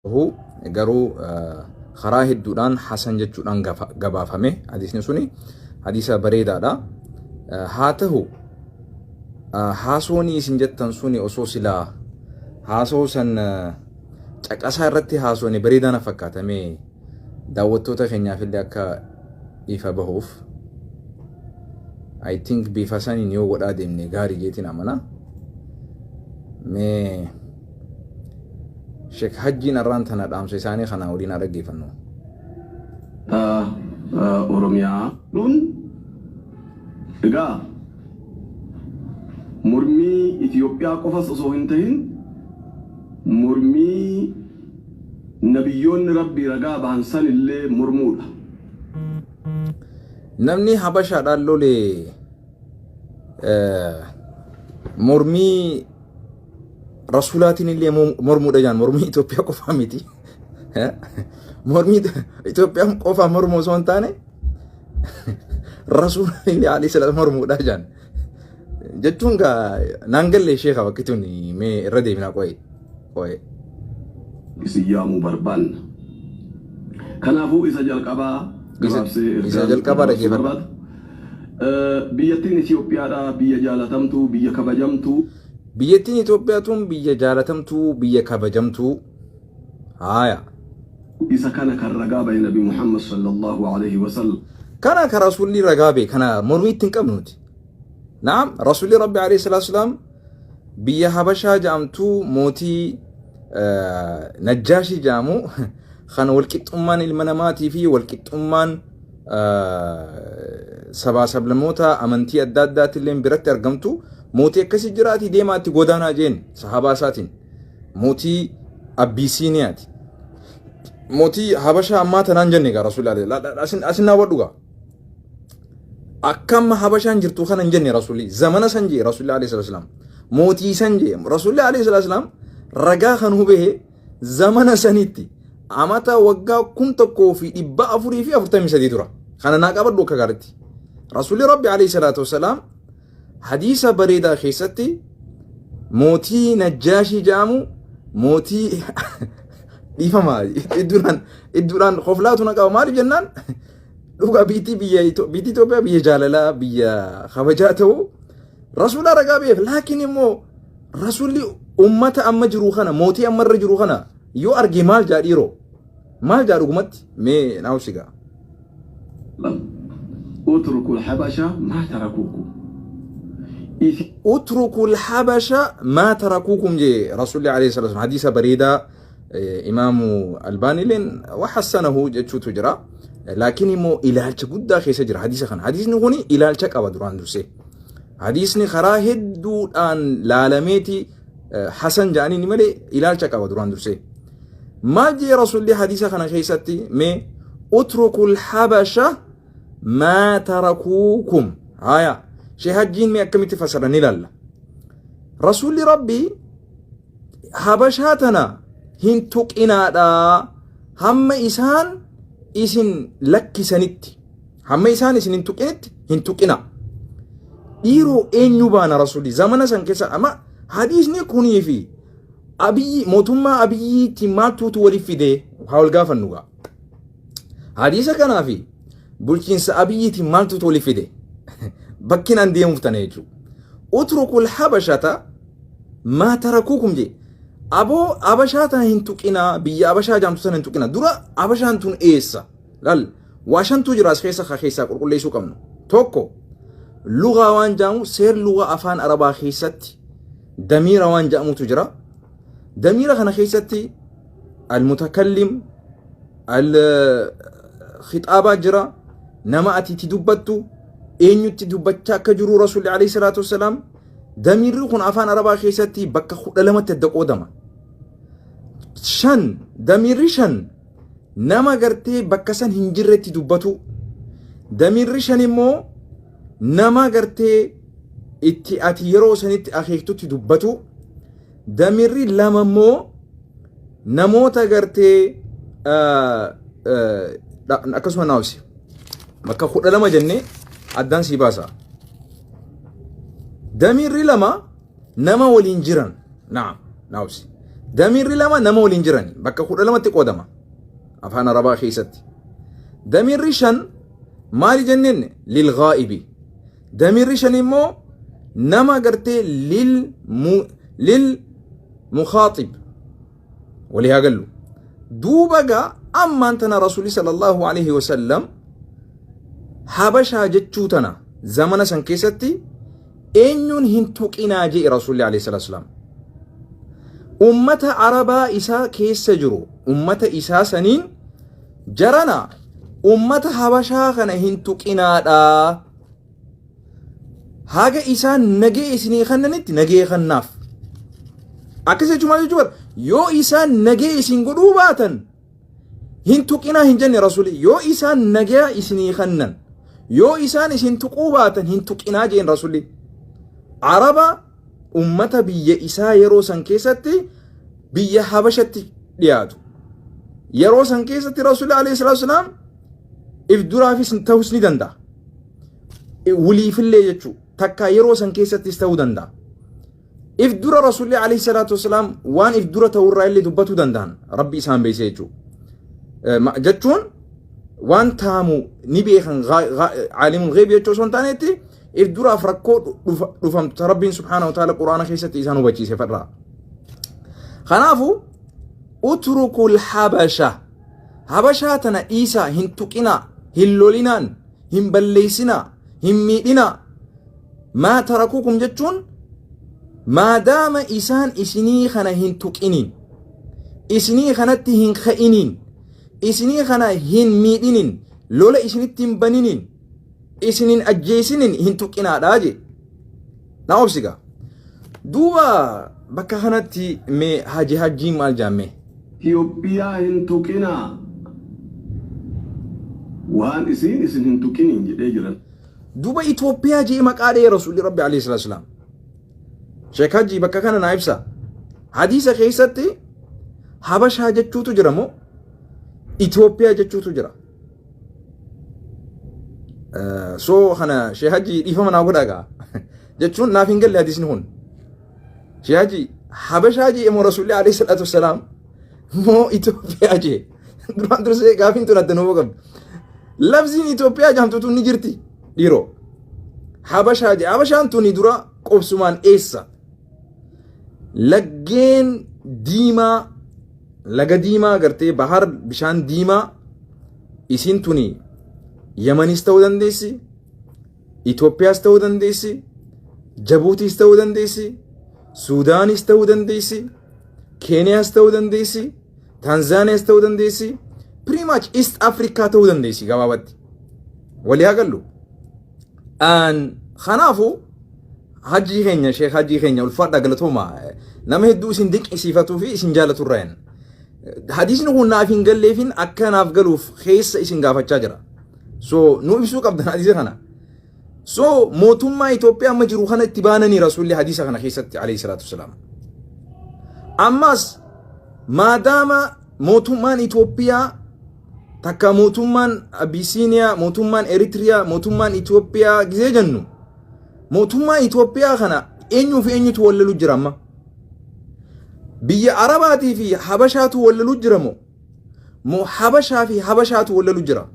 Hu garuu karaa hedduudhaan hasan jechuudhaan gabaafame. Hadiisni suni hadiisa bareedaadha. Haa tahu, haasoonii isin jettan suni osoo silaa haasoo san caqasaa irratti haasoone bareedaa na fakkaata. Mee daawwattoota keenyaaf illee akka ifa bahuuf, I think bifa saniin yoo godhaa deemne gaarii jeetiin amana. Mee Sheek Hajjiin arraan tana dhaamsa isaanii kana waliin haa dhaggeeffannu. Oromiyaa dhun egaa mormii Itoophiyaa qofas osoo hin tahin, mormii nabiyyoonni Rabbii ragaa bahan san illee mormuudha. Namni Habashaadhaan lole mormii Rasuulaatiin illee mormuudha jaan. Mormii Itoophiyaa qofaa miti. Mormii Itoophiyaa qofaa mormuu osoo hin taane, Rasuulaan illee alayhi salaam mormuudha jaan. Jechuun gaa naan galle sheeka, bakki tun mee irra deebinaa, qo'ee qo'ee. Isin yaamuu barbaanna. Kanaafuu isa jalqabaa gabaabsee Isa ergaan jalqabaa dabarsuu dhaggeeffadha. barbaadu. Biyyattiin Itoophiyaadha, biyya jaalatamtuu, biyya kabajamtuu. Biyyattiin Itoophiyaa tun biyya jaalatamtuu, biyya kabajamtuu. Haaya. Isa kana kan ragaa bahe Nabi Muhammad sallallahu alaihi wasallam. Kana ka Rasuulli ragaa bahe, kana mormii itti hin qabnu nuti. Naam, Rasuulli Rabbi alayhi salaatu wasalaam biyya Habashaa jedhamtu mootii Najjaashii jedhamu kan walqixxummaan ilma namaatii fi walqixxummaan sabaa sablammoota amantii adda addaatti illee biratti argamtu, mootii akkasii jiraatii deemaa itti godaanaa jeen sahabaa isaatiin, mootii Abbiisiiniyaati. Mootii Habashaa ammaa tanaan jenne gaa Rasuulli asin naa wadhu gaa. Akka amma Habashaan jirtu kana hin jenne Rasuulli, zamana san jee Rasuulli alayhi salaatu wasalaam, mootii san jee. Rasuulli alayhi salaatu wasalaam ragaa kan hubee zamana sanitti, amata waggaa 1443 dura. Kana naa qabadhu akka gaaritti. Rasuulli Rabbi alayhi salaatu wasalaam hadiisa bareedaa keessatti mootii Najjaashii jedhamu, mootii, dhiifama, idduudhaan koflaatu na qaba. Maaliif jennaan, dhugaa biitii biyya biitii Itoophiyaa biyya jaalalaa, biyya kabajaa ta'u Rasuula ragaa ba'eef. Laakiin immoo Rasuulli ummata amma jiru kana, mootii amma irra jiru kana yoo arge maal jaa dhiiroo? Maal jaa dhugumatti? Mee naa obsi gaa. اتركوا الحبشة ما تركوكم. اتركوا الحبشة ما تركوكم jee Rasuulli alayhi salatu, hadiisa bareedaa Imaamu Albaaniileen وحسنه jechuutu jira. Laakiin immoo ilaalcha guddaa keessa jira hadiisa kana. Hadiisni kun ilaalcha qaba duraan dursee. Hadiisni karaa hedduudhaan laalameeti hasan jedhanii malee ilaalcha qaba duraan dursee. Maal jee Rasuulli hadiisa kana keessatti mee? اتركوا الحبشة ما تركوكم. Haya, shee Hajjiin mee akkamitti fassara ni ilaalla. Rasuulli Rabbii Habashaa tana hin tuqinaadha hamma isaan isin lakkisanitti, hamma isaan isin hin tuqinitti hin tuqina. Dhiiroo, eenyu baana Rasuulli zamana san keessa? Amma hadiisni kunii fi Abiyyi, mootummaa Abiyyiitti maaltuutu waliif fide? Haa wal gaafannu gaa. Hadiisa kanaa fi bulchiinsa Abiyyiitiin maaltuutu waliif fide? Bakki an deemuuf tana jechuudha. اتركوا الحبشة ما تركوكم jee. Aboo, Abashaa tana hin tuqinaa, biyya Abashaa jaamtu sana hin tuqinaa. Dura Abashaan tun eessa? Laal, waa shantuu jira as keessa ka keessaa qulqulleessuu qabnu. Tokko, lugaa waan jaamu, seer lugaa afaan Arabaa keessatti damiira waan jedhamutu jira. Damiira kana keessatti المتكلم, al-khixaabaa jira, nama ati itti dubbattu, eenyutti dubbachaa akka jiru. Rasuulli alayhi salaatu wassalaam damiirri kun afaan Arabaa keessatti bakka 12tti adda qoodama. Shan, damiirri shan nama gartee bakka san hin jirretti dubbatu. Damiirri shan immoo nama gartee itti ati yeroo sanitti akeektutti dubbatu. Damiirri lama immoo namoota gartee akkasuma naawsi. Bakka 12 jennee addaan sii baasa. Damiirri lama nama waliin jiran, naam, naawsi. Damiirri 2 nama waliin jirani bakka 12tti qoodama afaan Arabaa keessatti. Damiirri 5 maali jenneen? Lil ghaa'ibi. Damiirri 5 immoo nama gartee lil mukhaaxib walii haa gallu. Duuba gaa ammaan tana Rasuulli sallallahu alaihi wasallam Habashaa jechuu tana zamana san keessatti eenyuun hin tuqinaa je'e Rasuulli alayhi salaatu wasalaam. Ummata Arabaa isaa keessa jiru, ummata isaa saniin, jarana, ummata Habashaa kana hin tuqinaadha. Haga isaan nagee isinii kannanitti nagee kannaaf. Akkas jechuun maal jechuu bara? Yoo isaan nagee isin godhuu baatan hin tuqinaa hin jenne Rasuulli. Yoo isaan nagaya isinii kannan, yoo isaan isin tuquu baatan hin tuqinaa jeen Rasuulli. Araba ummata biyya isaa yeroo san keessatti biyya Habashatti dhiyaatu. Yeroo san keessatti Rasuulli alayhi salaatu wasalaam if duraafis ta'us ni danda'a. Waliifillee jechuu takka yeroo san keessattis ta'uu danda'a. If dura Rasuulli alayhi salaatu wasalaam waan if dura ta'urraa illee dubbatuu danda'an, Rabbi isaan beeksise jechuudha. Jechuun waan taamu ni beekan, caalimul gheebi jechuu osoo hin taanetti, if duraaf rakkoo dhufamtu Rabbiin subhaanahu wa ta'ala Quraana keessatti isaan hubachiise fadhaa. Kanaafuu utrukul habasha, Habashaa tana dhiisaa, hin tuqinaa, hin lolinaan, hin balleessinaa, hin miidhinaa. Maa tarakukum jechuun maadaama isaan isinii kana hin tuqiniin, isinii kanatti hin ka'iniin, isinii kana hin miidhiniin, lola isinitti hin baniniin, isinin ajjeesinin hin tuqinaadhaa jee. Na obsiga. Duuba bakka kanatti mee Haji Hajjiin maal jaammee? Itoophiyaa hin tuqinaa waan isiin isin hin tuqiniin jedhee jiran. Duuba Itoophiyaa jee maqaa dhee Rasuulli Rabbi alayhi salaatu wasalaam. Sheek Hajjii, bakka kana naa ibsa. Hadiisa keessatti Habashaa jechuutu jira moo Itoophiyaa jechuutu jira? So kana Sheek Hajjii dhiifama naa godhaa gaa. Jechuun naaf hin galle hadiisni kun. Sheek Hajjii, Habashaa jee moo Rasuulli alayhi salaatu wasalaam moo Itoophiyaa jee? Duraan dursee gaafiin tun adda nuuf qabdi. Labsiin Itoophiyaa jaamtu tun ni jirti dhiiroo. Habashaa jee, Habashaan tuni dura qobsumaan eessa? Laggeen diimaa, laga diimaa gartee bahar bishaan diimaa, isiin tuni Yamanis ta'uu dandeessi, Itoophiyaas ta'uu dandeessi, Jabuutiis ta'uu dandeessi, Suudaanis ta'uu dandeessi, Keeniyaas ta'uu dandeessi, Taanzaaniyaas ta'uu dandeessi, pretty much East Africa ta'uu dandeessi gabaabatti. Walii haa gallu. Kanaafuu Hajjii keenya, Sheek Hajjii keenya, ulfaadhaa, galatooma, nama hedduu isin dinqisiifatuu fi isin jaalatu irraa hin. Hadiisni kun naaf hin galleefin akka naaf galuuf keessa isin gaafachaa jira. So nu ibsuu qabdan hadiisa kana. So mootummaa Itoophiyaa amma jiru kana itti baananii Rasuulli hadiisa kana keessatti alayhi salaatu wasalaam. Ammas maadaama mootummaan Itoophiyaa takka mootummaan Abisiiniyaa, mootummaan Eritiriyaa, mootummaan Itoophiyaa gisee jennu, mootummaa Itoophiyaa kana eenyuu fi eenyutu wal lolu jira amma? Biyya Arabaatii fi Habashaatu wal lolu jira moo? Moo Habashaa fi Habashaatu wal lolu jira?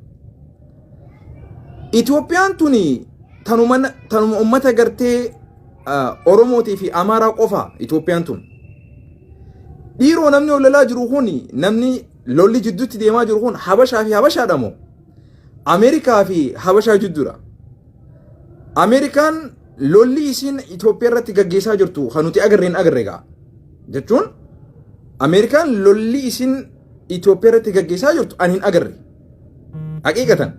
Itoophiyaan tuni tanuma uummata gartee Oromootii fi Amaaraa qofa Itoophiyaan tun. Dhiiroo, namni wal lolaa jiru kun, namni lolli jidduutti deemaa jiru kun Habashaa fi Habashaadha moo? Ameerikaa fi Habashaa jidduudha. Ameerikaan lolli isiin Itoophiyaa irratti gaggeessaa jirtu kan nuti agarre hin agarre egaa. Jechuun Ameerikaan lolli isiin Itoophiyaa irratti gaggeessaa jirtu ani hin agarre. Haqiiqatan.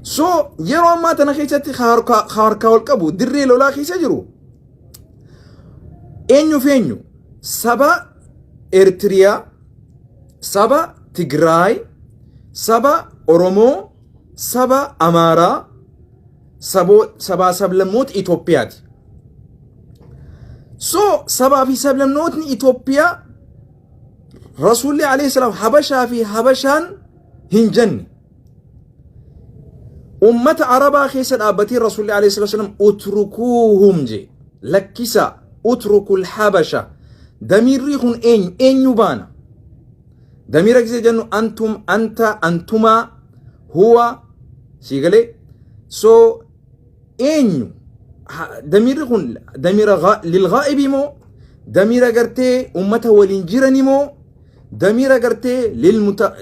So yeroo ammaa tana keessatti harkaa ol qabu dirree lolaa keessa jiru eenyu fi eenyu? Saba Eertiriyaa, saba Tigraay, saba Oromoo, saba Amaaraa, sabaa sablammoota Itoophiyaati. So sabaa fi sablammootni Itoophiyaa Rasuulli alayhi salaam Habashaa fi Habashaan hin jenne. Ummata Arabaa keessa dhaabbatee Rasuulli alayhi salaam utrukuuhum je, lakkisa, utrukul Habasha. Damiirri kun eenyu? Eenyu baana? Damiira gisee jennu antum, anta, antumaa, huwa, sii galee? So eenyu? Damiirri kun damiira lilghaa'ibii moo, damiira gartee ummata waliin jirani moo, damiira gartee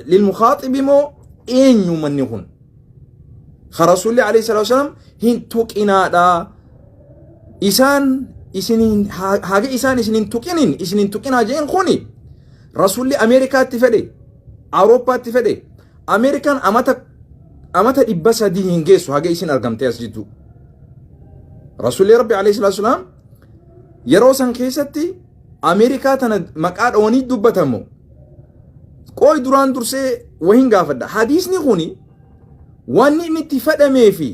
lilmukaaxibi moo, eenyu manni kun? Ka Rasuulli alayhi salaatu wasalaam hin tuqinaadha. Isaan isin haga isaan isin hin tuqinin isin hin tuqinaa jeen kuni Rasuulli Ameerikaatti fedhe, Awurooppaatti fedhe. Ameerikaan amata 300 hin geessu haga isin argamtee as jidduu. Rasuulli Rabbi alayhi salaatu wasalaam yeroo san keessatti Ameerikaa tana maqaa dhawanii dubbatamu. Qooy duraan dursee wahin gaafadha. Hadiisni kuni wanni inni itti fedhamee fi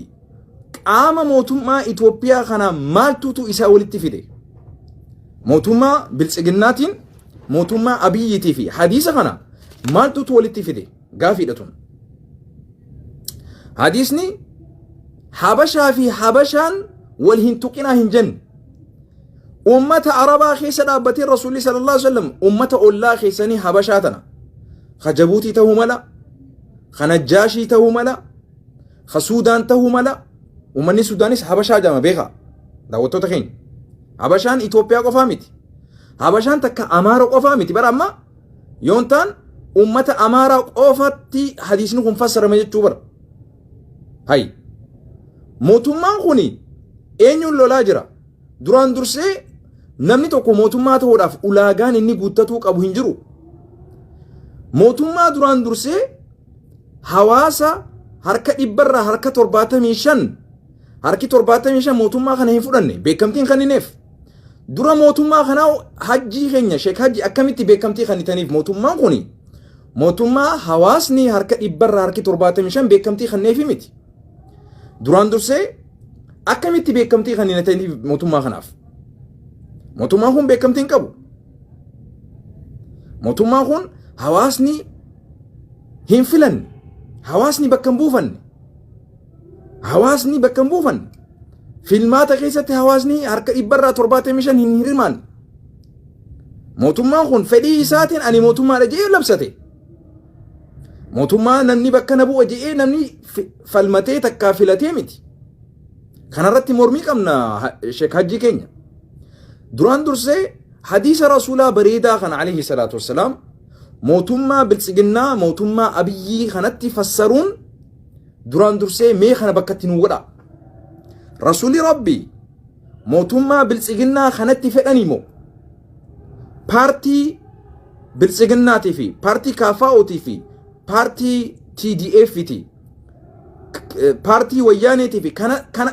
qaama mootummaa Itoophiyaa kana maaltutu isaa walitti fide? Mootummaa biltsiginnaatiin, mootummaa Abiyyiitii fi hadiisa kana maaltutu walitti fide? Gaafiidha tun. Hadiisni Habashaa fi Habashaan wal hin tuqinaa hin jenne. Ummata Arabaa keessa dhaabbatee Rasuulli sallallahu alaihi wasallam ummata ollaa keessanii Habashaa tana. Ka Jabuutii ta'uu mala, ka Najjaashii ta'uu mala, ka Suudaan ta'uu mala. Uummanni Suudaanis Habashaa jedhama, beekaa. Daawwattoota keenya. Habashaan Itoophiyaa qofaa miti. Habashaan takka Amaara qofaa miti. Bara amma yoon ta'an ummata Amaaraa qofatti hadiisni kun fassarame jechuu bara. Hay. Mootummaan kun eenyuun lolaa jira? Duraan dursee namni tokko mootummaa ta'uudhaaf ulaagaan inni guuttatuu qabu hin jiru. Mootummaa duraan dursee hawaasa harka dhibbarraa harka 75, harki 75 mootummaa kana hin fudhanne, beekamtiin kennineef. Dura mootummaa kanaa hajjii keenya, Sheek Hajji, akkamitti beekamtii kennitaniif? Mootummaan kuni mootummaa hawaasni harka dhibbarraa harki 75 beekamtii kenneefi miti. Duraan dursee akkamitti beekamtii kennitaniif mootummaa kanaaf? Mootummaan kun beekamtii hin qabu. Mootummaan kun hawaasni hin filanne, hawaasni bakka hin buufanne, hawaasni bakka hin buufanne. Filmaata keessatti hawaasni harka dhibbarraa 75 hin hirmaanne. Mootummaan kun fedhii isaatiin ani mootummaadha jedhee labsate. Mootummaa namni bakka na bu'a jedhee namni falmatee takkaa filatee miti. Kanarratti mormii qabna, Sheek Hajjii keenya. Duraan dursee hadiisa Rasuulaa bareedaa kana alayhi salaatu wassalaam mootummaa biltsiginnaa, mootummaa Abiyyii kanatti fassaruun duraan dursee mee kana bakkatti nu godha. Rasuulli Rabbii mootummaa biltsiginnaa kanatti fedhanii moo, paartii biltsiginnaatii fi paartii KFO'tii fi paartii TDF'ti, paartii wayyaaneetii fi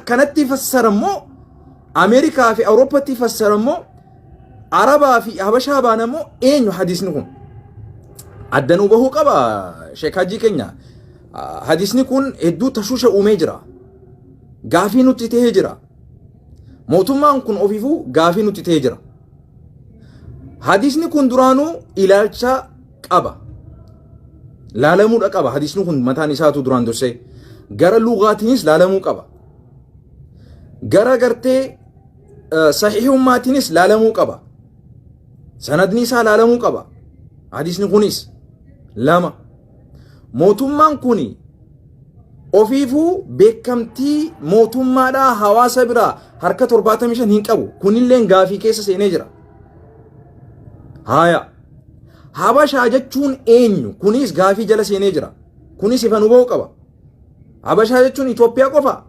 kanatti fassarammoo, Ameerikaa fi Awurooppatti fassarammoo, Arabaa fi Habashaa baanammoo, eenyu hadiisni kun? Addanuu bahuu qaba, Sheek Hajii keenya. Hadiisni kun hedduu tashuusha uumee jira. Gaafii nutti ta'ee jira. Mootummaan kun ofiifuu gaafii nutti ta'ee jira. Hadiisni kun duraanuu ilaalcha qaba. Laalamuudha qaba. Hadiisni kun mataan isaatu duraan dursee. Gara lugaatiinis laalamuu qaba. Gara gartee sahiihummaatiinis laalamuu qaba. Sanadni isaa laalamuu qaba. Hadiisni kunis lama. Mootummaan kun ofiifuu beekamtii mootummaadhaa hawaasa biraa harka 75 hin qabu. Kunilleen gaafii keessa seenee jira. Haaya. Habashaa jechuun eenyu? Kunis gaafii jala seenee jira. Kunis ifa nu ba'uu qaba. Habashaa jechuun Itoophiyaa qofa.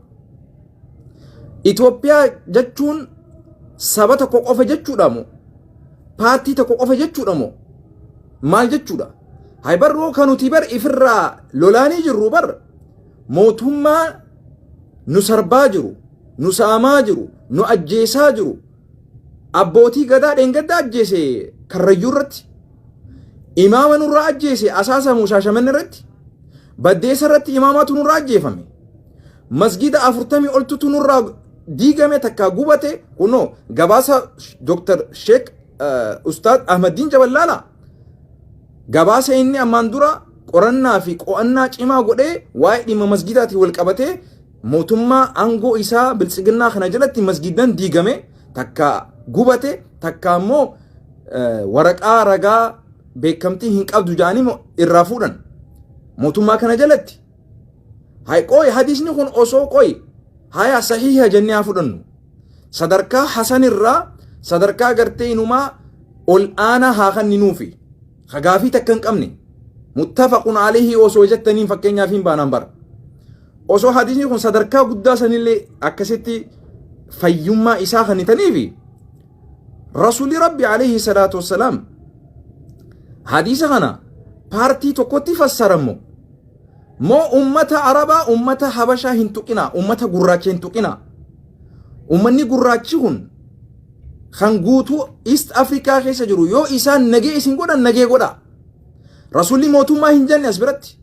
Itoophiyaa jechuun saba tokko qofa jechuudha moo? Paartii tokko qofa jechuudha moo? Maal jechuudha? Hay barroo kan nuti bar ifirraa lolaanii jirru bar mootummaa nu sarbaa jiru, nu saamaa jiru, nu ajjeesaa jiru. Abbootii gadaa dheengaddaa ajjeese Karrayyuu irratti. Imaama nurraa ajjeese Asaasamu Shaashamanne irratti. Baddeessa irratti imaamaatu nurraa ajjeefame. Masgida 40 oltutu nurraa diigame takkaa gubate. Kunoo gabaasa Dr. Sheek Ustaad Ahmaddiin Jaballaala. Gabaasa inni ammaan dura qorannaa fi qo'annaa cimaa godhee waa'ee dhimma masgidaatiin wal qabatee mootummaa aangoo isaa biltsiginnaa kana jalatti masgidan diigame takka gubate takka immoo Waraqaa ragaa beekamtii hin qabdu jedhanii irraa fuudhan. Mootummaa kana jalatti. Hay qoy, hadiisni kun osoo qoy haya sahiha jennee haa fudhannu. Sadarkaa hasan irraa sadarkaa gartee inumaa ol aanaa haa kenninuufi. Gaafii takka hin qabne. Muttafaqun alayhi osoo jettaniin fakkeenyaaf hin baanaan bara. Osoo hadiisni kun sadarkaa guddaa sanillee akkasitti fayyummaa isaa kennitaniifi, Rasuulli Rabbi alayhi salaatu wassalaam hadiisa kana paartii tokkotti fassaramu moo ummata Arabaa, ummata Habashaa hin tuqinaa, ummata gurraacha hin tuqinaa? Ummanni gurraachi kun kan guutuu East Afrikaa keessa jiru, yoo isaan nagee isin godhan nagee godha. Rasuulli mootummaa hin jenne as biratti.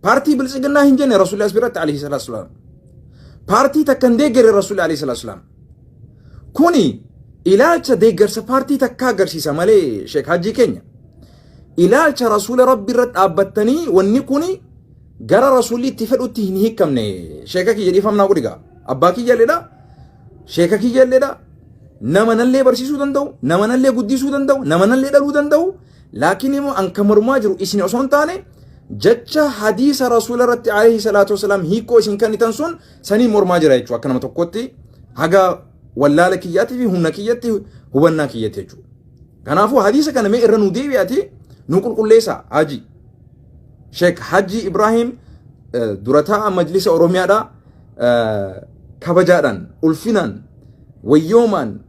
Paartii Biltsiginnaa hin jenne Rasuulli as biratti alayhi salaatu wassalaam. Paartii takka hin deeggare Rasuulli alayhi salaatu wassalaam. Kuni ilaalcha deeggarsa paartii takkaa agarsiisa malee, Sheek Hajjii keenya. Ilaalcha Rasuula Rabbi irra dhaabbattanii wanni kuni gara Rasuulli itti fedhutti hin hiikamne. Sheeka kiyya, dhiifamnaa godhigaa. Abbaa kiyya illeedha. Sheeka kiyya illeedha. Nama nallee barsiisuu danda'u, nama nallee guddisuu danda'u, nama nallee dhaluu danda'u. Laakiin immoo an kan mormaa jiru isin osoo hin taane, jecha hadiisa Rasuula irratti alayhi salaatu wasalaam hiikoo isin kennitan sun sanii mormaa jira jechuudha. Akka nama tokkotti haga wallaala kiyyaatii fi humna kiyyatti, hubannaa kiyyatti jechuudha. Kanaafuu hadiisa kana mee irra nu deebi'ati nu qulqulleessa, Haji. Sheek Haji Ibrahim, durataa Majlisa Oromiyaadha. Kabajaadhaan, ulfinaan, wayyoomaan,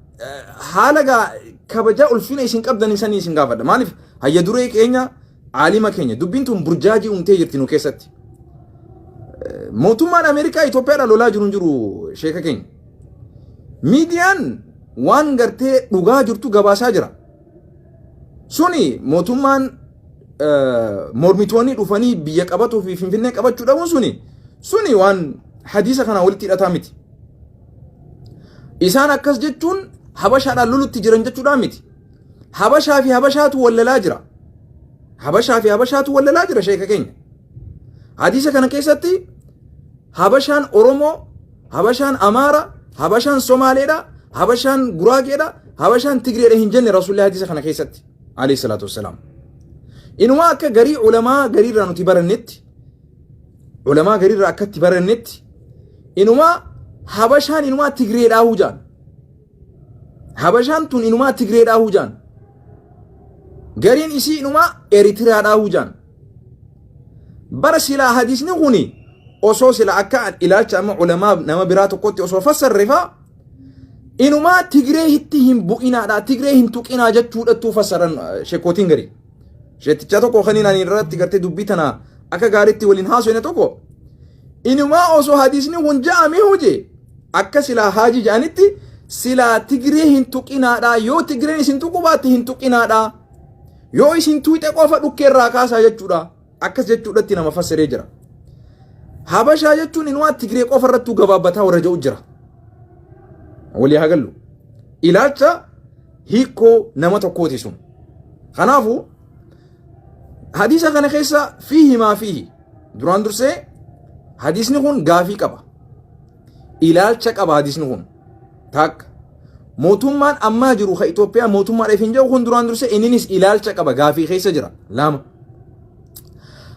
haala kabajaa ulfina isin qabdan sanii isin gaafadha. Maaliif, hayya duree keenya, aalima keenya, dubbiin tun burjaajii uumtee jirti nu keessatti. Mootummaan Ameerikaa Itoophiyaadhaan lolaa jiru hin jiru, sheeka keenya. Miidiyaan waan gartee dhugaa jirtu gabaasaa jira. Suni mootummaan mormitoonni dhufanii biyya qabatuu fi Finfinnee qabachuu dhabuun suni waan hadiisa kanaa walitti hidhataa miti. Isaan akkas jechuun Habashaadhaan lolutti jiran jechuudhaa miti. Habashaa fi Habashaatu wallalaa jira. Habashaa fi Habashaatu wallalaa jira, sheeka keenya. Hadiisa kana keessatti Habashaan Oromoo, Habashaan Amaara, Habashaan Somaaleedha, Habashaan Guraageedha, Habashaan Tigreedha hin jenne Rasuulli hadiisa kana keessatti alayhi salaatu wassalaam. Inumaa akka garii ulamaa gariirraa nuti barannetti, ulamaa gariirraa akka itti barannetti, inumaa Habashaan inumaa Tigreedhaa hujaan. Habashaan tun inumaa Tigreedhaa hujaan. Gariin isii inumaa Eritiraadhaa hujaan. Bara silaa hadiisni kuni osoo sila akka ilaalcha amma ulamaa nama biraa tokkotti osoo fassarre faa, inumaa Tigree hitti hin bu'inaadha, Tigree hin tuqinaa jechuudhattuu fassaran sheekootiin garii. Sheetichaa tokko kan ani irratti gartee dubbii tana akka gaariitti waliin haasofne tokko, inumaa osoo hadiisni kun ja'amee hojee akka silaa Haajii ja'anitti, silaa Tigree hin tuqinaadha, yoo Tigreen isin tuquu baatte hin tuqinaadha, yoo isin tuqxe qofa dhukkee irraa kaasaa jechuudha, akkas jechuudhatti nama fassaree jira. Habashaa jechuun inumaa Tigree qofa irrattuu gabaabbataa warra jedhu jira. Walii haa gallu. Ilaalcha hiikoo nama tokkooti sun. Kanaafuu hadiisa kana keessa fiihi maa fiihi, duraan dursee hadiisni kun gaafii qaba. Ilaalcha qaba hadiisni kun. Takka. Mootummaan ammaa jiru ka Itoophiyaa mootummaadhaaf hin jiru kun duraan dursee inninis ilaalcha qaba, gaafii keessa jira. Lama.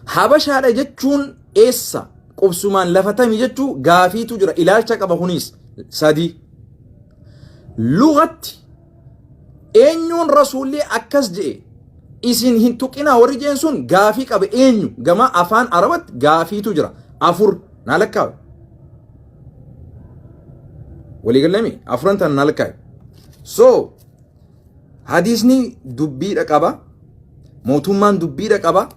Habashaadha jechuun eessa, qubsumaan lafa tami jechuu gaafiitu jira, ilaalcha qaba kunis. Sadi. Lugatti eenyuun Rasuulli akkas je'e, isin hin tuqinaa warri jeen sun gaafii qaba, eenyu, gama afaan Arabatti gaafiitu jira. Afur naa lakkaawe. Waliigalami afuran tan naa lakkaawe. So hadiisni dubbiidha qaba. Mootummaan dubbiidha qaba.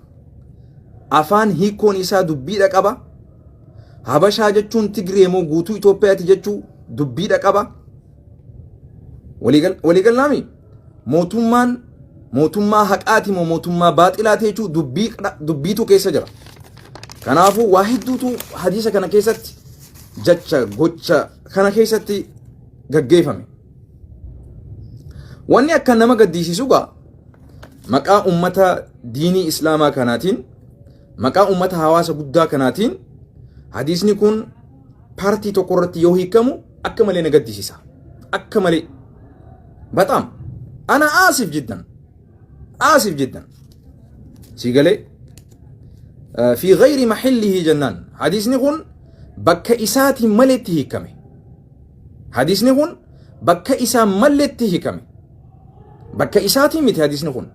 Afaan hiikoon isaa dubbiidha qaba. Habashaa jechuun Tigree moo guutuu Itoophiyaati jechuu dubbiidha qaba. Waliigallaami mootummaan mootummaa haqaati moo mootummaa baaxilaati jechuu dubbiitu keessa jira. Kanaafuu waa hedduutu hadiisa kana keessatti jecha gocha kana keessatti gaggeeffame. Wanni akka nama gaddisiisu gaa, maqaa ummata diinii Islaamaa kanaatiin, maqaa ummata hawaasa guddaa kanaatiin hadiisni kun paartii tokko irratti yoo hiikamu akka malee na gaddisiisa. Akka malee. Bataam. Ana aasif jiddan. Aasif jiddan. Si galee fi ghayri maxillihi jennaan hadiisni kun bakka isaatiin maletti hiikame. Hadiisni kun bakka isaa maletti hiikame. Bakka isaatiin miti hadiisni kun.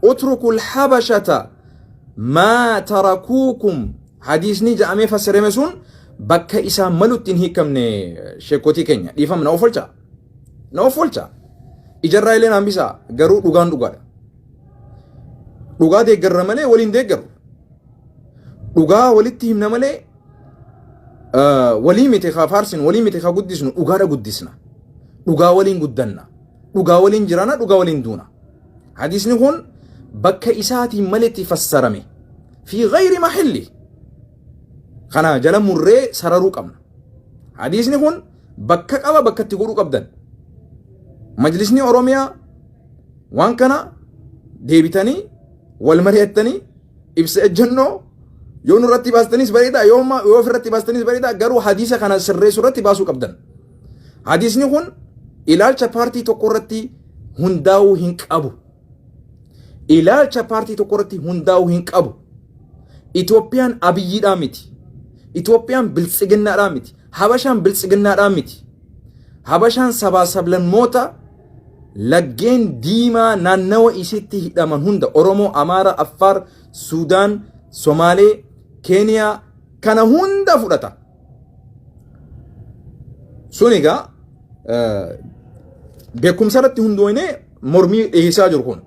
Utrukul habashata maa tarakuukum hadiisni ja'amee fassarame sun bakka isaa malutti hin hiikamne. Sheekotii keenya, dhiifama, na ofolcha. Na ofolcha. Ijarraa illee hambisaa, garuu dhugaan dhugaadha. Dhugaa deeggarra malee waliin deeggaru. Dhugaa walitti himna malee walii miti haa faarsinu, walii miti haa guddisnu, dhugaadha guddisna. Dhugaa waliin guddanna. Dhugaa waliin jiraana, dhugaa waliin duuna. Hadiisni kun bakka isaatiin maletti fassarame. Fi ghayri maxilli. Kana jala murree sararuu qabna. Hadiisni kun bakka qaba, bakka itti godhuu qabdan. Majlisni Oromiyaa waan kana deebitanii wal mari'attanii ibsa ejjennoo yoo nurratti baastanis bareeda, yoo ofirratti baastanis bareeda, garuu hadiisa kana sirreessuu irratti baasuu qabdan. Hadiisni kun ilaalcha paartii tokko irratti hundaa'uu hin qabu. Ilaalcha paartii tokko irratti hundaa'uu hin qabu. Itoophiyaan Abiyyiidhaa miti. Itoophiyaan Biltsiginnaadhaa miti. Habashaan Biltsiginnaadhaa miti. Habashaan sabaa sablammoota laggeen diimaa naannawa isitti hidhaman hunda, Oromoo, Amaara, Affaar, Suudaan, Somaalee, Keeniyaa kana hunda fudhata. Sun egaa beekumsa irratti hundoonee mormii dhiyeessaa jiru kun.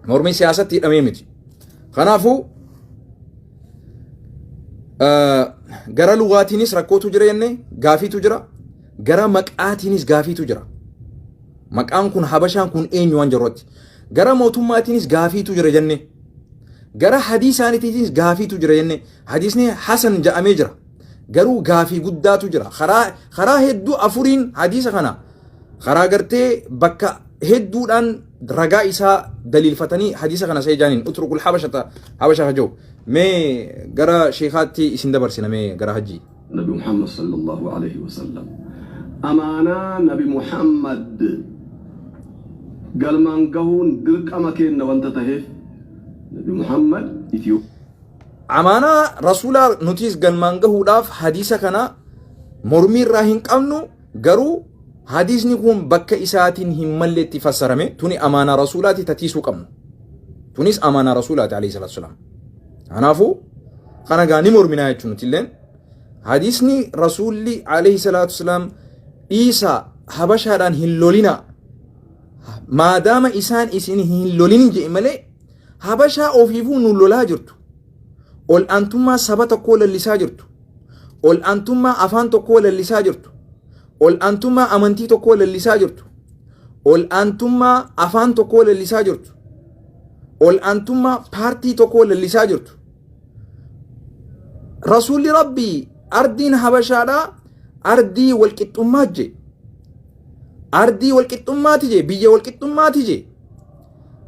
Mormii siyaasatti hidhamee miti. Kanaafuu gara lugaatiinis rakkootu jira jennee gaafiitu jira. Gara maqaatiinis gaafiitu jira. Maqaan kun, Habashaan kun eenyu waan jirrutti. Gara mootummaatiinis gaafiitu jira jennee. Gara hadiisaaniitiinis gaafiitu jira jennee. Hadiisni hasan ja'amee jira. Garuu gaafii guddaatu jira. Karaa hedduu afuriin hadiisa kana karaa gartee bakka hedduudhaan ragaa isaa daliilfatanii hadiisa kana see jaaniin utrukul habashata habasha hajoo. Mee gara sheekaatti isin dabarsina, mee gara hajji. Nabi Muhammad sallallahu alaihi wasallam. Amaanaa Nabi Muhammad galmaan gahuun dirqama kenna wanta taheef Nabi Muhammad Itiyoophiyaa Amaanaa rasuulaa nutis galmaan gahuudhaaf hadiisa kana mormii irraa hin qabnu, garuu hadiisni kun bakka isaatiin hin malletti fassarame. Tuni amaanaa rasuulaati tatiisuu qabnu. Tunis amaanaa rasuulaati alayhi salaatu wasalaam. Kanaafuu kana gaa ni morminaa jechuun nuti illeen hadiisni rasuulli alayhi salaatu wasalaam dhiisaa, Habashaadhaan hin lolinaa, maadaama isaan isin hin lolin jedhe malee Habashaa ofiifuu nu lolaa jirtu. Ol aantummaa saba tokkoo lallisaa jirtu. Ol aantummaa afaan tokkoo lallisaa jirtu. Ol aantummaa amantii tokkoo lallisaa jirtu. Ol aantummaa afaan tokkoo lallisaa jirtu. Ol aantummaa paartii tokkoo lallisaa jirtu. Rasuulli Rabbii ardiin Habashaadhaa ardii walqixxummaa je. Ardii walqixxummaati je, biyya walqixxummaati je.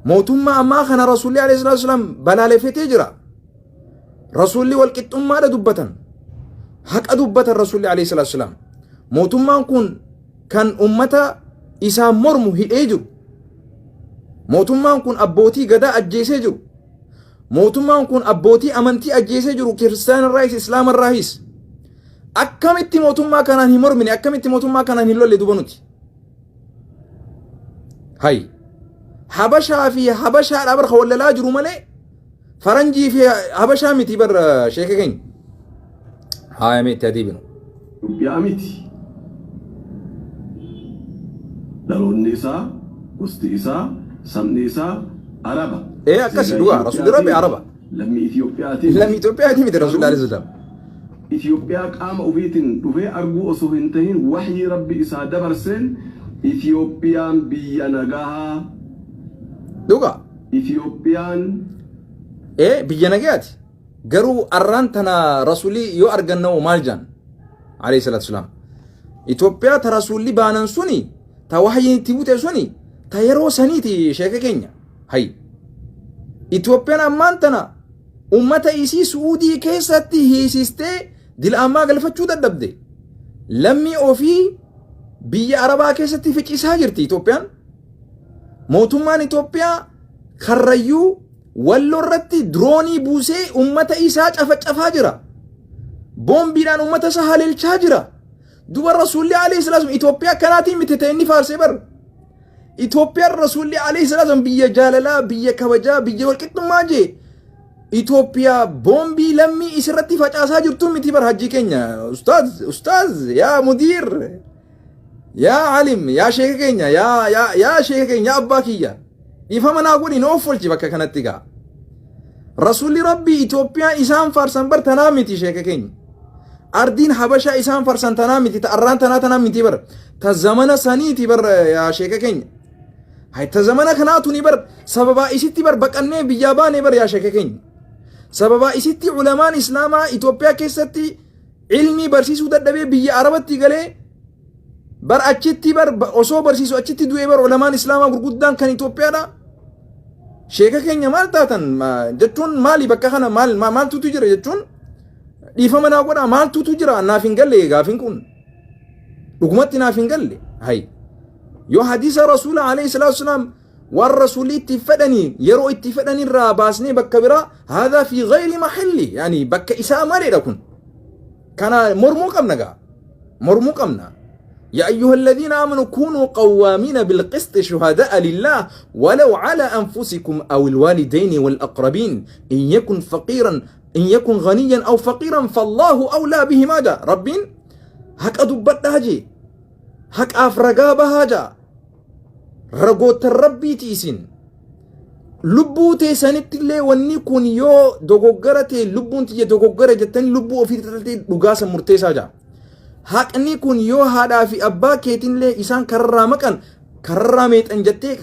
Mootummaa ammaa kana Rasuulli alayhi salaatu wasalaam balaaleffatee jira. Rasuulli walqixxummaadha dubbatan. Haqa dubbatan Rasuulli alayhi salaatu wasalaam. Mootummaan kun kan ummata isaa mormu hidhee jiru. Mootummaan kun abbootii gadaa ajjeesee jiru. Mootummaan kun abbootii amantii ajjeesee jiru, kiristaanarraayis islaamarraayis. Akkamitti mootummaa kanaan hin mormine? Akkamitti mootummaa kanaan hin lolle duba nuti? Hay. Habashaa fi Habashaadhaa bar wallalaa jiru malee faranjii fi Habashaa miti bar, sheeka keenya. Haaya, mee itti adeeminu. Itoophiyaa miti. Dhaloonni isaa, gosti isaa, sabni isaa Araba. Ee, akkasi dhugaa, Rasuulli Rabbi Araba. Lammii Itiyoophiyaatiin. Lammii Itoophiyaatii miti Rasuulli alayhi salaam. Itiyoophiyaa qaama ofiitiin dhufee arguu osoo hin tahin wahyii Rabbi isaa dabarseen Itiyoophiyaan biyya nagahaa. Dhugaa. Itiyoophiyaan Ee, biyya nagayaati. Garuu arraan tana Rasuulii yoo arganna maal jaan? Alayhi salaatu salaam. Itoophiyaa ta Rasuulli baanan suni, ta wahyiin itti bute suni, ta yeroo saniiti, sheeka keenya. Hay. Itoophiyaan ammaan tana ummata isii Su'uudii keessatti hiisistee dila ammaa galfachuu dadhabde. Lammii ofii biyya Arabaa keessatti ficisaa jirti Itoophiyaan. Mootummaan Itoophiyaa Karrayyuu Walloo irratti diroonii buusee ummata isaa cafacafaa jira. Boombiidhaan ummata isaa haleelchaa jira. Duba Rasuulli alayhi salaatu Itoophiyaa akkanaatiin miti ta'e inni faarsee bar. Itoophiyaan Rasuulli alayhi salaatu biyya jaalalaa, biyya kabajaa, biyya walqixxummaa jee. Itoophiyaa boombii lammii isirratti facaasaa jirtu miti bar hajjii keenya. Ustaaz, ustaaz, yaa mudiir, yaa alim, yaa sheeka keenya, yaa yaa yaa sheeka keenya, yaa abbaa kiyya. Dhiifama naa godhi na offolchi bakka kanatti gaa. Rasuulli Rabbii Itoophiyaan isaan faarsan bar tanaa miti sheeka keenya. Ardiin Habashaa isaan faarsan tanaa miti ta arraan tanaa tanaa miti bar. Ta zamana saniiti bar yaa sheeka keenya. Hay ta zamana kanaa tuni bar sababaa isitti bar baqannee biyyaa baanee bar yaa sheeka keenya. Sababaa isitti ulamaan Islaamaa Itoophiyaa keessatti ilmii barsiisuu dadhabee biyya Arabatti galee bar achitti bar osoo barsiisu achitti du'ee bar ulamaan Islaamaa gurguddaan kan Itoophiyaadha. Sheeka keenya maal taatan jechuun maali bakka kana maal maaltutu jira jechuun dhiifama naa godhaa maaltutu jira naaf hin galle gaafiin kun dhugumatti naaf hin galle hay yoo hadiisa rasuula alayhi salaatu wasalaam waan rasuulli itti fedhanii yeroo itti fedhanirraa baasnee bakka biraa haadhaa fi gayri maxilli yaani bakka isaa maleedha kun kana mormuu qabna gaa mormuu qabna. يا أيها الذين آمنوا كونوا قوامين بالقسط شهداء لله ولو على أنفسكم أو الوالدين والأقربين إن يكن فقيرا إن يكن غنيا أو فقيرا فالله أولى بهما جا ربين هك أدبت هاجي هك أفرقا بهاجا رقوت ربي تيسين Lubbuu teessanitti illee wanni kun yoo dogoggora ta'e lubbuun tiyya dogoggora jettanii lubbuu ofii irratti dhugaa san murteessaa jira. Haqni kun yoo haadhaa fi abbaa keetiin illee isaan kararraa maqan kararraa meexan jettee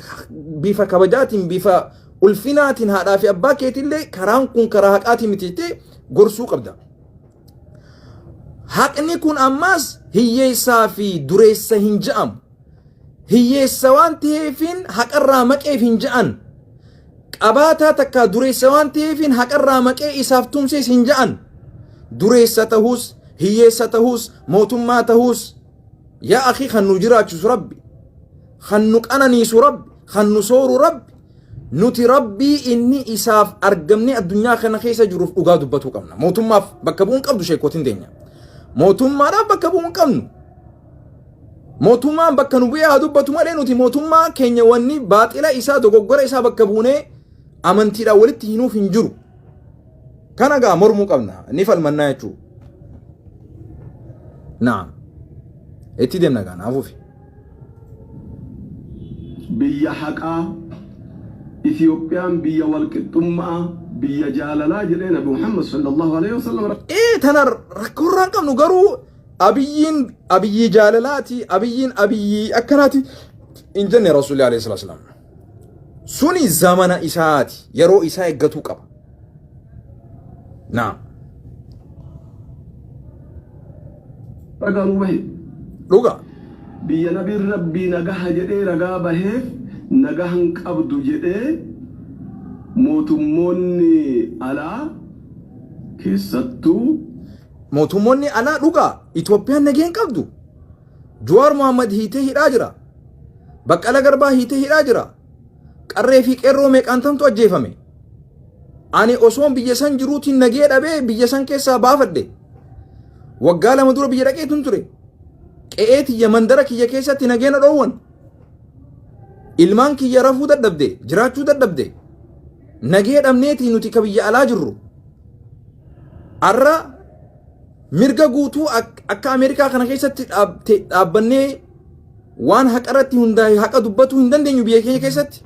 bifa kabajaatiin bifa ulfinaatiin haadhaa fi abbaa keetiin illee karaan kun karaa haqaatiin miti jettee gorsuu qabda. Haqni kun ammaas hiyyeessaa fi dureessa hin je'amu. Hiyyeessa waan ta'eefin haqarraa maqeef hin ja'an. Qabaataa takkaa dureessa waan ta'eefin haqarraa maqee isaaf tumsees hin ja'an. Dureessa tahuus, hiyyeessa tahuus, mootummaa tahuus yaa akii kan nu jiraachisu Rabbi, kan nu qananiisu Rabbi, kan nu sooru Rabbi. Nuti Rabbii inni isaaf argamnee addunyaa kana keessa jiruuf dhugaa dubbatuu qabna. Mootummaaf bakka bu'uun qabdu sheekootiin teenya. Mootummaadhaaf bakka bu'uun qabnu. Mootummaan bakka nu bu'ee haa dubbatu malee nuti mootummaa keenya wanni baaxila isaa dogoggora isaa bakka buunee amantiidhaan walitti hinuuf hin jiru. Kana gaa mormuu qabna. Ni falmannaa jechuudha. Naam. Itti deemna gaa naafuufi. Biyya haqaa, Itiyoophiyaan biyya walqixxummaa, biyya jaalalaa jedhee Nabi Muhammad sallallahu alaihi wasallam. Ee tana rakkoo irraa hin qabnu garuu Abiyyiin abiyyii jaalalaati abiyyiin abiyyii akkanaati hin jenne rasuulli alayhi salaatu wasalaam. Suni zamana isaati yeroo isaa eeggatuu qaba. Naam. Ragaa nuu bahe. Dhuga. Biyya nabiin Rabbii nagaha jedhee ragaa baheef nagahan qabdu jedhee mootummoonni alaa keessattuu. Mootummoonni alaa dhugaa Itoophiyaan nagee hin qabdu. Jawaar Mohaammed hiitee hidhaa jira. Baqqala Garbaa hiitee hidhaa jira. Qarree fi qeerroo meeqaantamtu ajjeefame. Ani osoon biyya san jiruutiin nagee dhabee biyya san keessaa baafadhe. Waggaa 2 dura biyya dhaqeetun ture. Qe'ee tiyya mandara kiyya keessatti nagee na dhoowwan. Ilmaan kiyya rafuu dadhabde, jiraachuu dadhabde. Nagee dhabneetii nuti ka biyya alaa jirru. Arra mirga guutuu akka Ameerikaa kana keessatti dhaabbannee waan haqa irratti hundaa'e haqa dubbatuu hin dandeenyu biyya keenya keessatti.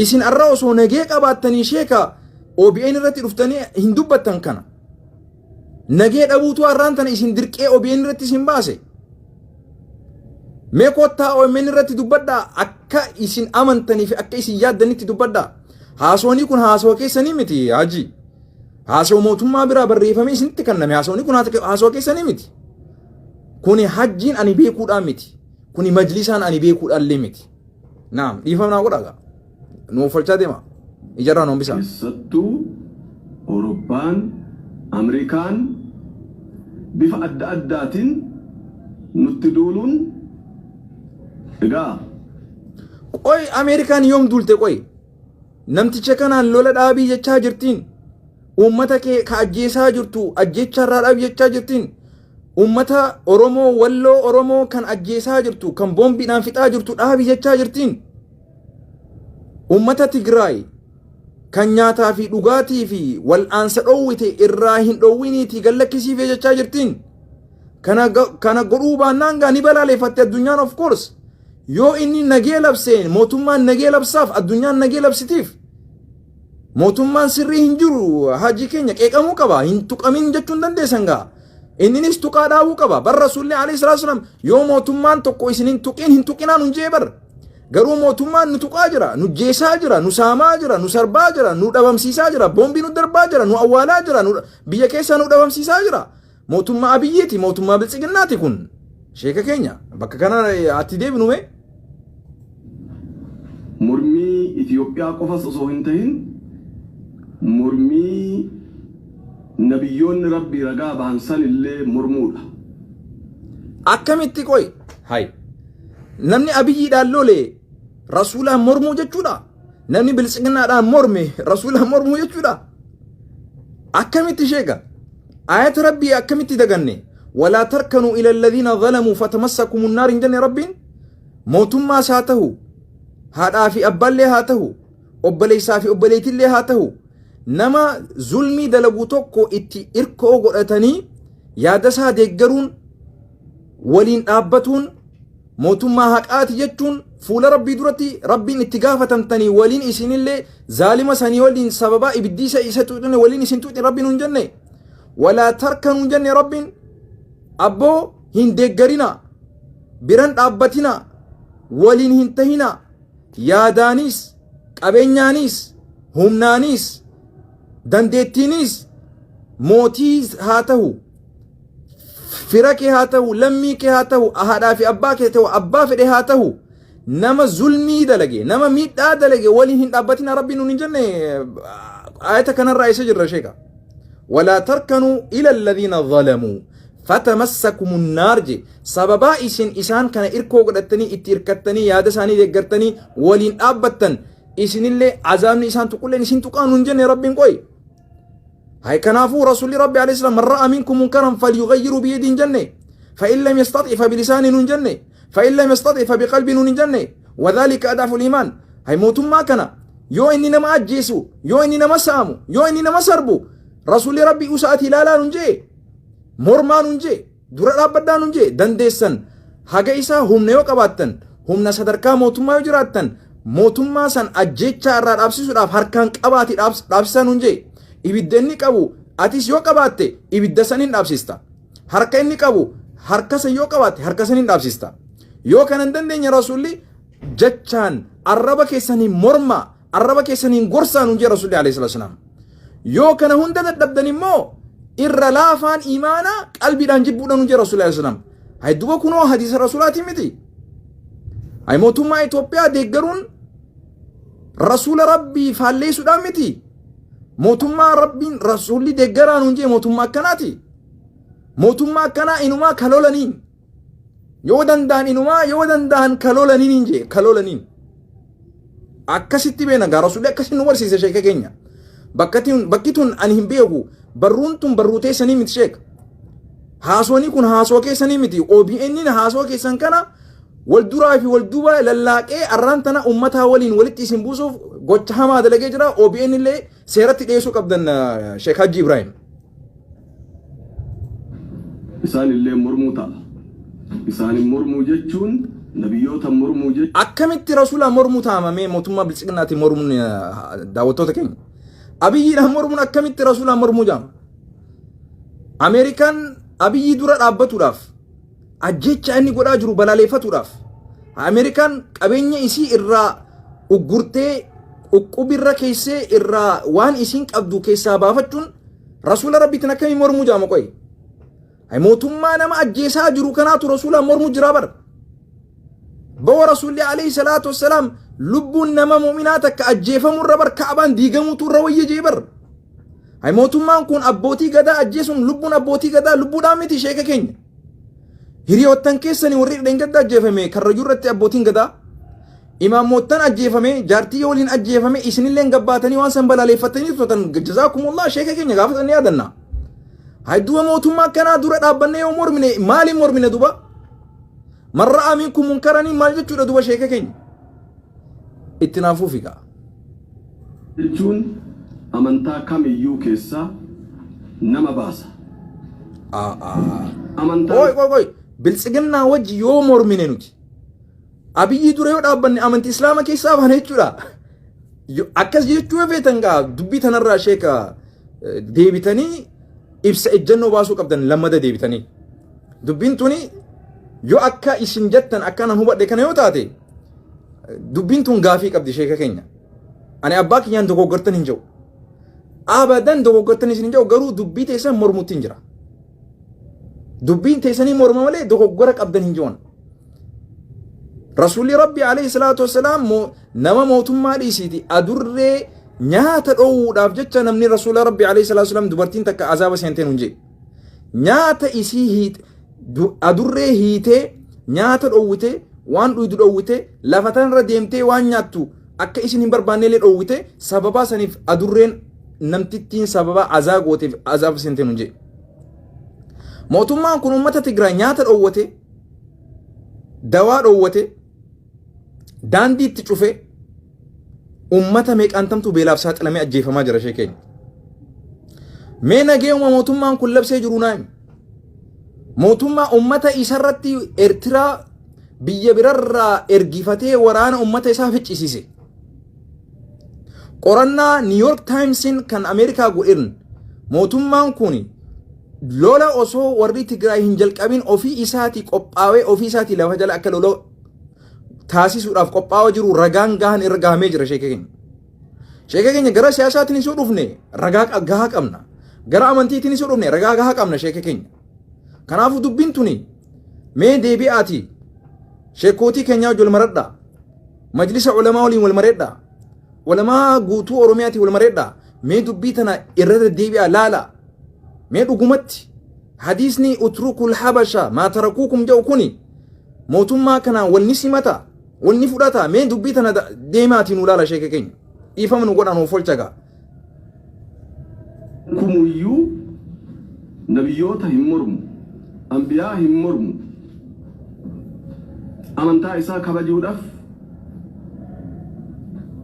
Isin arra osoo nagee qabaattanii sheeka OBN irratti dhuftanii hin dubbattan kana. Nagee dhabuutu arraan tana isin dirqee OBN irratti isin baase. Mee kottaa OMN irratti dubbadhaa akka isin amantanii fi akka isin yaaddanitti dubbadhaa. Haasoonii kun haasawa keessanii miti haji. Haasawa mootummaa biraa barreeffamee isinitti kenname haasoonii kun haasawa keessanii miti. Kuni hajjiin ani beekuudhaan miti. Kuni majlisaan ani beekuudhaan illee miti. Naam dhiifama naa godhaa gaa. Nu uffachaa deema. Ijarraa nu hambisaa. Keessattuu Awurooppaan, Ameerikaan bifa adda addaatiin nutti duuluun egaa. Qoy Ameerikaan yoom duulte qoy? Namticha kanaan lola dhaabii jechaa jirtiin. Uummata kee ka ajjeesaa jirtu ajjeechaa irraa dhaabii jechaa jirtiin. Uummata Oromoo Walloo Oromoo kan ajjeesaa jirtu kan boombiidhaan fixaa jirtu dhaabii jechaa jirtiin. Uummata Tigraay kan nyaataa fi dhugaatii fi wal'aansa dhoowwite irraa hin dhoowwiniitii gallakkisiifee jechaa jirtiin. Kana godhuu baannaan gaa ni balaaleeffatte addunyaan of course. Yoo inni nagee labseen mootummaan nagee labsaaf, addunyaan nagee labsitiif. Mootummaan sirrii hin jiru, hajii keenya, qeeqamuu qaba. Hin tuqamin jechuun dandeessan gaa. Inninis tuqaa dhaabuu qaba. Bar Rasuulli alayhi salaatu wasalam yoo mootummaan tokko isin hin tuqin hin tuqinaan hin jee bar. Garuu mootummaan nu tuqaa jira, nu jeesaa jira, nu saamaa jira, nu sarbaa jira, nu dhabamsiisaa jira, boombii nu darbaa jira, nu awwaalaa jira, nu biyya keessaa nu dhabamsiisaa jira. Mootummaa Abiyyiiti, mootummaa Biltsiginnaati kun. Sheeka keenya, bakka kana ati deebinu mee? Mormii Itoophiyaa qofas osoo hin tahin, mormii nabiyyoonni Rabbii ragaa bahan san illee mormuudha. Akkamitti qoy? Hay. Namni Abiyyiidhaan lole Rasuulaan mormuu jechuudha. Namni Biltsiginnaadhaan morme Rasuulaan mormuu jechuudha. Akkamitti, sheeka? Ayata Rabbii akkamitti daganne? ولا تركنوا إلى الذين ظلموا فتمسكم النار hin jenne Rabbiin? Mootummaas haa ta'u, haadhaa fi abbaallee haa ta'u, obboleessaa fi obboleettillee haa ta'u, nama zulmii dalagu tokko itti irkoo godhatanii yaada isaa deeggaruun, waliin dhaabbatuun, mootummaa haqaati jechuun fuula Rabbii duratti Rabbiin itti gaafatamtanii waliin isinillee zaalima sanii waliin sababaa ibiddi isa tuqne waliin isin tuqne Rabbiin hin jenne. ولا تركنوا jenne Rabbiin. Abboo, hin deeggarina, biran dhaabbatina, waliin hin tahina, yaadaanis, qabeenyaanis, humnaanis, dandeettiinis, mootii haa ta'u, fira kee haa ta'u, lammii kee haa ta'u, haadhaa fi abbaa kee ta'u, abbaa fedhe haa ta'u, nama zulmii dalage, nama miidhaa dalage waliin hin dhaabbatina Rabbiin nuun hin jenne? Ayata kanarraa isa jirra, sheeka. ولا تركنوا إلى الذين ظلموا فتمسكم النار je. Sababaa isin isaan kana irkoo godhattanii, itti hirkattanii, yaada isaanii deeggartanii waliin dhaabbattan, isinillee azaabni isaan tuqulleen isin tuqaa nuun jenne Rabbiin qoy? Hay, kanaafuu Rasuulli Rabbi alayhi salaam من رأى منكم منكرا فليغيره بيده hin jenne? فإن لم يستطع فبلسانه nuun jenne? فإن لم يستطع فبقلبه nuun hin jenne? وذلك أضعف الإيمان. Hay, mootummaa kana yoo inni nama ajjeesu, yoo inni nama saamu, yoo inni nama sarbu, Rasuulli Rabbi usaati ilaalaa nuun jee, mormaa nuun jee, dura dhaabbadhaa nuun jee. Dandeessan haga isaa humna yoo qabaattan, humna sadarkaa mootummaa yoo jiraattan, mootummaa san ajjeechaa irraa dhaabsisuudhaaf harkaan qabaati dhaabsisaa nuun jee. Ibidda inni qabu atis yoo qabaatte ibidda san hin dhaabsista. Harka inni qabu harka san yoo qabaatte harka san hin dhaabsista. Yoo kana hin dandeenye, Rasuulli jechaan arraba keessaniin morma, arraba keessaniin gorsaa nuun jee Rasuulli alayhi salaatu wasalaam. Yoo kana hunda dadhabdan immoo irra laafaan imaanaa qalbiidhaan jibbuudha nuun jee Rasuulli alayhi salaam. Hay, duba kunoo hadiisa Rasuulaatiin miti. Hay, mootummaa Itoophiyaa deeggaruun Rasuula Rabbii faalleessuudhaan miti. Mootummaa Rabbiin Rasuulli deeggaraa nuun jee mootummaa akkanaati. Mootummaa akkanaa inumaa kalolaniin yoo danda'an, inumaa yoo danda'an kalolaniin hin jee, kalolaniin. Akkasitti beena gaa, Rasuulli akkasitti nu barsiise, sheeka keenya. Bakki tun ani hin beeku, barruun tun barruu teessanii miti, sheeka. Haasawni kun haasawaa keessanii miti. OBN haasawaa keessan kana wal duraa fi wal duuba lallaaqee arraan tana uummataa waliin walitti isin buusuuf gocha hamaa dalagee jira. OBN illee seeratti dhiyeessuu qabdan, Sheek Hajji Ibrahim. Isaan illee mormuu ta'a. Isaanin mormuu jechuun nabiyyoota mormuu jechuudha. Akkamitti Rasuulaa mormuu taamamee mootummaa Biltsiginnaatiin mormuun, daawwattoota keenya? Abiyyiidhaan mormuun akkamitti Rasuulaa mormuu jaama? Ameerikaan Abiyyii dura dhaabbatuudhaaf, ajjecha inni godhaa jiru balaaleffatuudhaaf, Ameerikaan qabeenya isii irraa uggurtee uqqubirra keessee irraa waan isiin qabdu keessaa baafachuun Rasuula Rabbiitiin akkamii mormuu jaama qoyi? Mootummaa nama ajjeesaa jiru kanaatu Rasuulaan mormuu jiraa bara. Bawa Rasuulli alayhi salaatu wassalaam lubbuun nama mu'minaa takka ajjeefamurra bar Ka'abaan diigamuutu irra wayya jee bar. Hay, mootummaan kun abbootii gadaa ajjeesuun lubbuun abbootii gadaa lubbuudhaan miti, sheeka keenya. Hiriyoottan keessanii warri dheengadda ajjeefame Karrayyuu irratti abbootiin gadaa. Imaammoottan ajjeefame, jaartii waliin ajjeefame, isinilleen gabbaatanii waan san balaaleeffatanii turtan. Jazaakumullah, sheeka keenya, gaafa san ni yaadanna. Hay, duba mootummaa akkanaa dura dhaabbannee yoo mormine, maaliin mormine duba? Man ra'a minkum munkaranii maal jechuudha duba, sheeka keenya? Itti naafuufi gaa. Jechuun amantaa kamiyyuu keessaa nama baasa. Amantaa Qoy, qoy, qoy, Biltsiginnaa wajji yoo mormine, nuti Abiyyi dura yoo dhaabbanne, amantii Islaama keessaa baane jechuudha. Akkas jechuu yoo feetan gaa, dubbii tanarraa sheeka deebitanii ibsa ejjennoo baasuu qabdan lammada deebitanii. Dubbiin tuni yoo akka isin jettan, akka nan hubadhe kana yoo taate, dubbiin tun gaafii qabdi, sheeka keenya. Ani abbaa kiyyaan dogoggortan hin jiru. Abadan dogoggortan isin hin jiru, garuu dubbii teessan mormutti hin jira. Dubbiin teessanii morma malee dogoggora qabdan hin jiran. Rasuulli Rabbi alayhi salaatu wassalaam nama mootummaa dhiisiiti, adurree nyaata dhoowwuudhaaf jecha namni Rasuula Rabbi alayhi salaatu wassalaam dubartiin takka azaaba seenteen hin jedhe. Nyaata isii hiite, adurree hiitee nyaata dhoowwite, waan dhuydu dhoowwite, lafa tanarra deemtee waan nyaattu akka isin hin barbaanne illee dhoowwite, sababaa saniif adurreen namtittiin sababaa azaa gooteef azaaba seenteen hin jedhe. Mootummaan kun uummata Tigraay nyaata dhoowwate, dawaa dhoowwate, daandii itti cufe, uummata meeqaantamtu beelaaf saaxilamee ajjeefamaa jira, ishee keenya. Mee nageenya mootummaan kun labsee jiru naa himi. Mootummaa uummata isarratti Eertiraa biyya birarraa ergifatee waraana uummata isaa ficcisiise. Qorannaa New York Timesin kan Ameerikaa godhin, mootummaan kun lola osoo warri Tigraay hin jalqabin ofii isaatii qophaawee, ofii isaatii lafa jala akka lola taasisuudhaaf qophaa'aa jiru ragaan gahan irra gahamee jira, sheeka keenya. Sheeka keenya, gara siyaasaatiin isuu dhufne ragaa gahaa qabna. Gara amantiitiin isuu dhufne ragaa gahaa qabna, sheeka keenya. Kanaafuu dubbiin tuni mee deebi'aati sheekootii keenyaa wajjin wal maradhaa. Majlisa ulamaa waliin wal mareedhaa. Ulamaa guutuu Oromiyaatiin wal mareedhaa. Mee dubbii tana irra deddeebi'aa laala. Mee dhugumatti hadiisni utrukul habasha maa tarakuukum jedhu kuni mootummaa kanaan wal ni simata, wal ni fudhata? Mee dubbii tana deemaatii nu laala, sheeka keenya. Dhiifama nu godhan, of olcha gaa. Kumuyyuu nabiyyoota hin mormu, ambiyaa hin mormu. Amantaa isaa kabajuudhaaf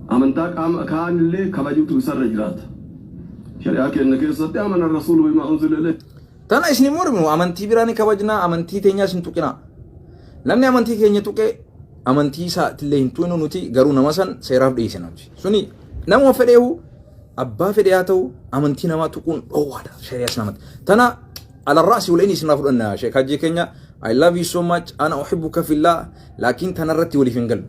amantaa qaama kaanillee kabajuutu isarra jiraata. Shari'aa keenya keessatti amana rasuulu bimaa unzila ilayhi. Tana isin morminu, amantii biraa ni kabajnaa, amantii teenyaas hin tuqinaa. Namni amantii keenya tuqe amantii isaatillee hin tuqinu nuti, garuu nama san seeraaf dhiyeessina nuti. Suni nama fedheehu, abbaa fedhe haa ta'u, amantii namaa tuquun dhoowwaadha shari'aa islaamatti. Tana ala raasi wal inni isin fudhanna, Sheek Hajji keenya. I love you so much, ana uhibbuka fillah, laakiin tanarratti waliif hin galu.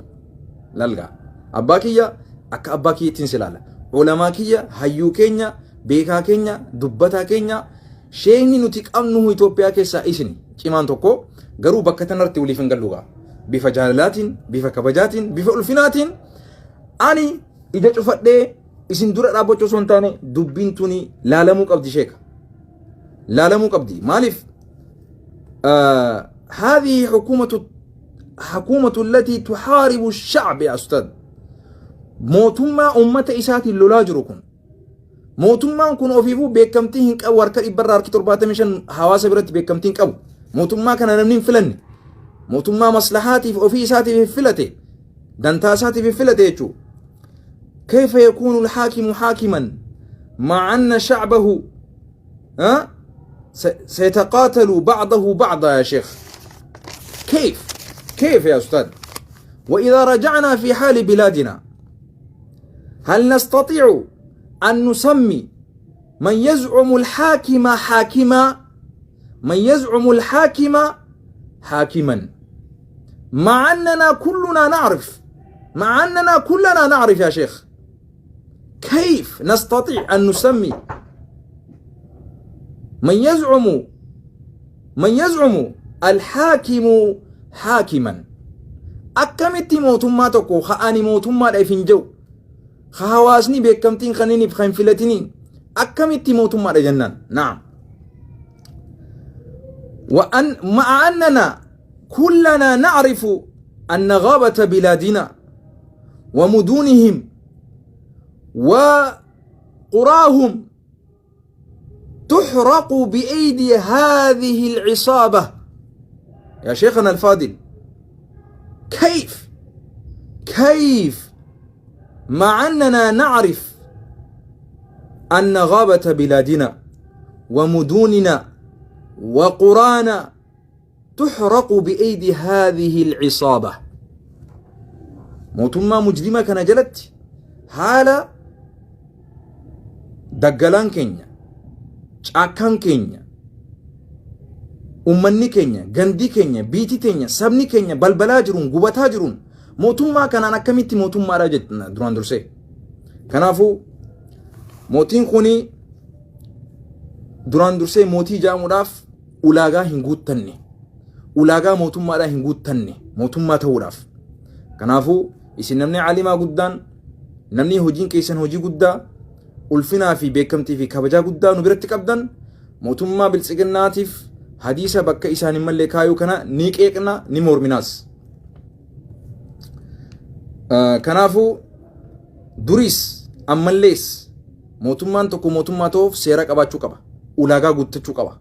Lalgaa. Abbaa kiyya akka abbaa kiyyattiin si ilaala. Ulamaa kiyya, hayyuu keenya, beekaa keenya, dubbataa keenya, sheekni nuti qabnu Itoophiyaa keessaa isin cimaan tokko, garuu bakka tanarratti waliif hin gallu gaa. Bifa jaalalaatiin, bifa kabajaatiin, bifa ulfinaatiin ani ija cufadhee isin dura dhaabbachuu osoo hin taane, dubbiin tuni laalamuu qabdi, sheeka. Laalamuu qabdi. Maaliif? هذه حكومة حكومة التي تحارب الشعب يا أستاذ. Mootummaa ummata isaatiin lolaa jiru kun, mootummaan kun ofiifuu beekamtii hin qabu. Harka dhibbarraa harki 75 hawaasa biratti beekamtii hin qabu. Mootummaa kana namni hin filanne, mootummaa maslahaatiif ofii isaatiif filate, dantaa isaatiif filate jechuudha. كيف يكون الحاكم حاكما مع أن شعبه ها سيتقاتل بعضه بعضا يا شيخ؟ كيف كيف يا أستاذ؟ وإذا رجعنا في حال بلادنا، هل نستطيع أن نسمي من يزعم الحاكم حاكما؟ من يزعم الحاكم حاكما مع أننا كلنا نعرف، مع أننا كلنا نعرف يا شيخ، كيف نستطيع أن نسمي من يزعم الحاكم حاكما؟ Akkamitti mootummaa tokko ka ani mootummaadhaaf hin jiru, ka hawaasni beekamtiin kaniniif kan filatiniin, akkamitti mootummaadha jennaan? Naam. وأن مع أننا كلنا نعرف أن غابة بلادنا ومدنهم وقراهم تحرق بأيدي هذه العصابة. يا شيخنا الفاضل، كيف كيف مع أننا نعرف أن غابة بلادنا ومدننا وقرانا تحرق بأيدي هذه العصابة؟ Mootummaa mujrima kana jalatti haala daggalaan keenya, caakkaan keenya, ummanni keenya, gandi keenya, biiti teenya, sabni keenya balbalaa jiruun, gubataa jiruun, mootummaa kanaan akkamitti mootummaadha jenna duraan dursee? Kanaafuu mootiin kuni duraan dursee mootii jaamuudhaaf ulaagaa hin guuttanne, ulaagaa mootummaadhaa hin guuttanne mootummaa ta'uudhaaf. Kanaafuu isin namni caalimaa guddaan, namni hojiin keessan hojii guddaa, ulfinaa fi beekamtii fi kabajaa guddaa nu biratti qabdan, mootummaa biltsiginnaatiif hadiisa bakka isaan hin malle kaayuu kana ni qeeqna, ni morminaas. Kanaafuu duris ammallees mootummaan tokko mootummaa ta'uuf seera qabaachuu qaba. Ulaagaa guuttachuu qaba.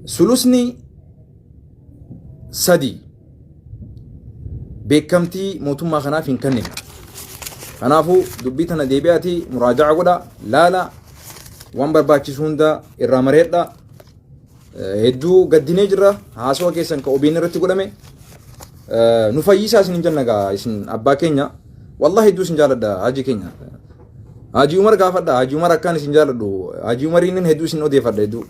Sulusni sadi beekamtii mootummaa kanaaf hin kennine. Kanaafuu dubbii tana deebi'aatii muraaja'a godha, laala, waan barbaachisu hunda irraa mareedha. Hedduu gaddinee jirra haasawa keessan ka OBN irratti godhame. Nu fayyisaa isin hin jenna gaa isin abbaa keenya. Wallahi hedduu isin jaaladha, hajii keenya. Hajii Umar gaafadha. Hajii Umar akkaan isin jaaladhu. Hajii Umariin hedduu isin odeeffadha hedduu.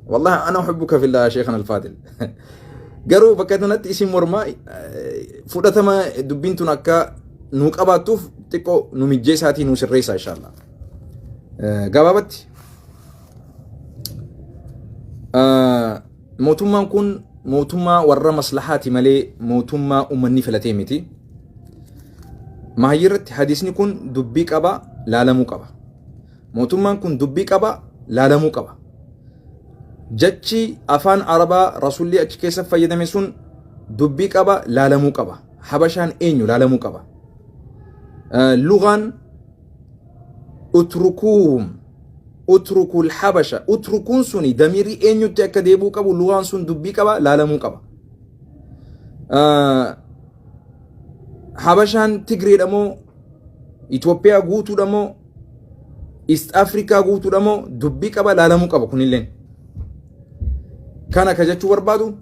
Wallahi أنا أحبك في الله شيخنا الفاضل. Garuu bakka kanatti isin mormaa fudhatama dubbiin tun akka nu qabaattuuf xiqqoo nu mijjeessaatii nu sirreessaa inshallah. Gabaabatti mootummaan kun mootummaa warra maslahaati malee mootummaa uummanni filatee miti. Mahayyii irratti hadiisni kun dubbii qaba, laalamuu qaba. Mootummaan kun dubbii qaba, laalamuu qaba. Jechi afaan Arabaa Rasuulli achi keessa fayyadame sun dubbii qaba, laalamuu qaba. Habashaan eenyu, laalamuu qaba. Lugaan اتركوهم، اتركوا الحبشة، اتركوا n suni damiirri eenyutti akka deebi'uu qabu, lugaan sun dubbii qaba, laalamuu qaba. Habashaan Tigreedha moo Itoophiyaa guutuudha moo East Afrikaa guutuudha moo, dubbii qaba, laalamuu qaba kunilleen. Kana ka jechuu barbaadu,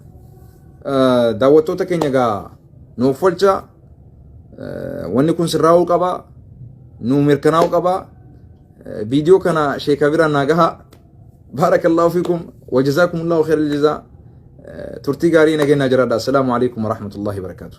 daawwattoota keenya gaa nuuf olcha, wanni kun sirraa'uu qaba, nu mirkanaa'uu qaba. Viidiyoo kana sheeka biraan naa gaha. بارك الله فيكم وجزاكم الله خير الجزاء. Turtii gaarii, nageenyaa jiraadha. السلام عليكم ورحمة الله وبركاته.